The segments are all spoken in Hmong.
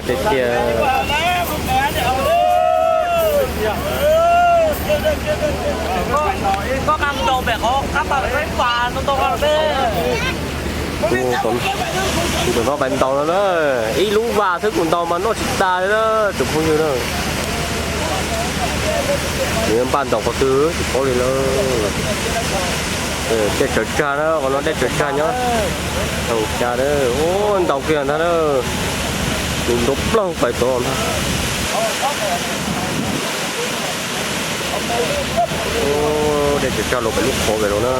Tiag tiag. Tus no pais ntaus no na, ib lub vas xwb kuv ntaus mas noj tsis tas li na tus phooj ywg na. Nws npaj ntaus qhov twg tsis paub li lawm. Dej tsawv tsag na, qhov no dej tsawv tsag nyob. Tau cas na, ntaus kiag ntag na. Nws nrov plaug pais tod ntag. Dej tsawv tsag los pem lub qhov pem los na.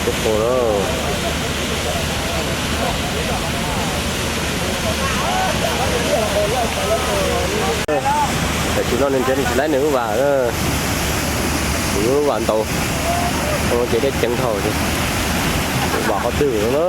Lub qhov na. Tam sim no nws nrhiav tsis tau nws lub vas, nws lub vas ntaus ces dej ceev dhau, vam qhov twg na.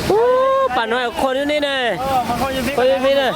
Ub, pas no qhua li ne, qhua li ne.